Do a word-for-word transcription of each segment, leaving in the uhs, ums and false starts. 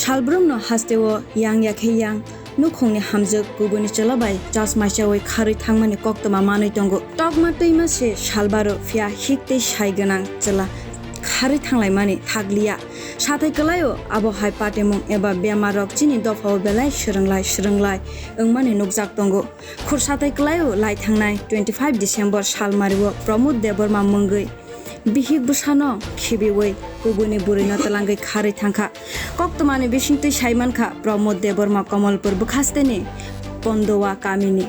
Salbrumno hasteo yang ya khe yang nukhungni hamjwk kubuni chwla bai chasmaichaui kharwi thangmani koktwma manwi tongo. Tokma twima se salbaro phiya hik tei sai gwnang chwla kharwi thanglaimani thakliya. Sathai kwlaio abo hai patimung eba bemarrok chini dophao belai swrwnglai swrwnglai wngmani nukjak tongo. Khursathai kwlaio lai thangnai twenty five December salmario Pramod Debbarma mungwi bihik bwsano khibiui kubuni bwrwino twlangwi kharwi thangkha. Koktwmani bisingtwi saimankha Pramod Debbarma Kamalpur bwkhasteni Pondowa kamini.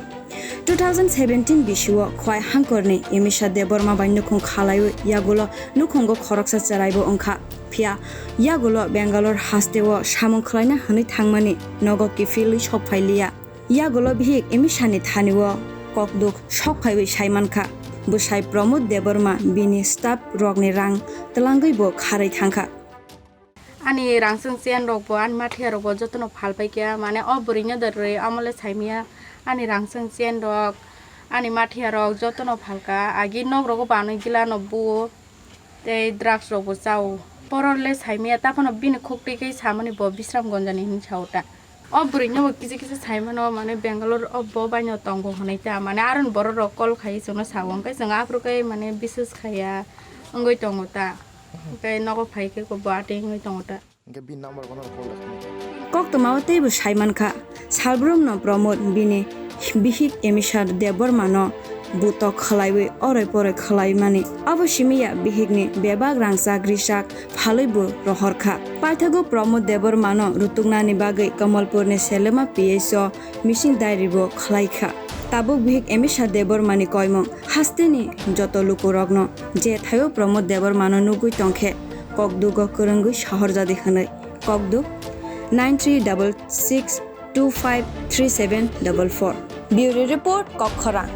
Two thousand seventeen bisio Khwai Hangkorni Emisha Debbarma bai nukhung khalaiwi yagulo nukhungo khoroksa chwraibo wngkha. Phiya yagulo Bangalore hasteo samung khlaina hwnwi thangmani nogo kiphilwi sok phailiya. Yagulo bihik Emisani thanio kokduk sok phaiwi saimankha. Bwsai Pramod Debbarma bini staff rokni rang twlangwi bo kharwi thangkha. Ani rangchwng chain rok bo, ani mathiya rok bo jotono phalpai kha, mane o bwrwino da rwi amole saimaya ani rangchwng chain rok, ani mathiya rok jotono phalka, agi nok rogo banwi gila no buo tei drugs rok bo chao. Borok le saimaya, taphano bini khuk twi khe samani bo Bisramganj ni hinwi sao ta. O bwrwino bo kisa kisa saimano, mane Bangalore o bo baino tongo hwnwi ta, mane aron borok rok call khai chwngno sao, hwnkhe chwng aphuru khe mane bises khaiya wngwi tongo ta. Hwnkhe nogo phai khe bo atwi wngwi tongo ta. Hwnkhe bini number bono call lai khna. Koktwmao teibo saimankha, salbrumno Pramod bini bihik Emisha Debbarmano butok khlaiwi oroi poroi khlaimani. Abo simiya bihikni bebak rangchak richak phalwi bo rohorkha. Paithago Pramod Debbarmano rutuknani bagwi Kamalpurni Selema P H o missing diary bo khlaikha. Tabuk bihik Emisha Debbarmani koimung hasteni joto lukurokno je thaio Pramod Debbarmano nugwi tongkhe kokdugo kwrwngwi sahorjadi hwnwi. Kokduk nine three double six two five three seven double four. Bureau Report, Kokkhorang.